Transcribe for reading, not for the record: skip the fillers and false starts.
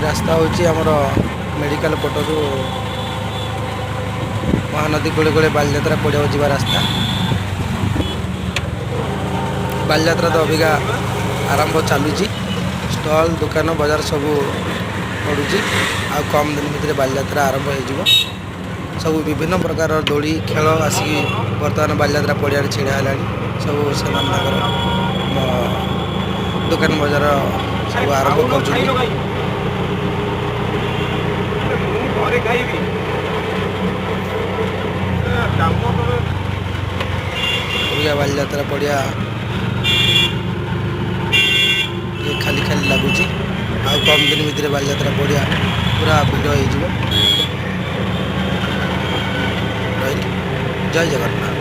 ରାସ୍ତା ହେଉଛି ଆମର ମେଡ଼ିକାଲ ପଟରୁ ମହାନଦୀ କୂଳେ କୂଳେ ବାଲିଯାତ୍ରା ପଡ଼ିଆକୁ ଯିବା ରାସ୍ତା। ବାଲିଯାତ୍ରା ତ ଅବିକା ଆରମ୍ଭ ଚାଲୁଛି। ଷ୍ଟଲ୍, ଦୋକାନ ବଜାର ସବୁ ପଡ଼ୁଛି। ଆଉ କମ୍ ଦିନ ଭିତରେ ବାଲିଯାତ୍ରା ଆରମ୍ଭ ହେଇଯିବ। ସବୁ ବିଭିନ୍ନ ପ୍ରକାରର ଦୋଳି ଖେଳ ଆସିକି ବର୍ତ୍ତମାନ ବାଲିଯାତ୍ରା ପଡ଼ିଆରେ ଛିଡ଼ା ହେଲାଣି। ସବୁ ସେମାନେ ତାଙ୍କର ଦୋକାନ ବଜାର ସବୁ ଆରମ୍ଭ କରୁଛନ୍ତି। ମୁଁ ଘରେ ଖାଇବି କାମ ତମେ। ଅବିକା ବାଲିଯାତ୍ରା ପଡ଼ିଆ ଟିକେ ଖାଲି ଖାଲି ଲାଗୁଛି। ଆଉ କମ୍ ଦିନ ଭିତରେ ବାଲିଯାତ୍ରା ପଡ଼ିଆ ପୁରା ଭିଡ଼ ହେଇଯିବ। ରହିଲି, ଜୟ ଜଗନ୍ନାଥ।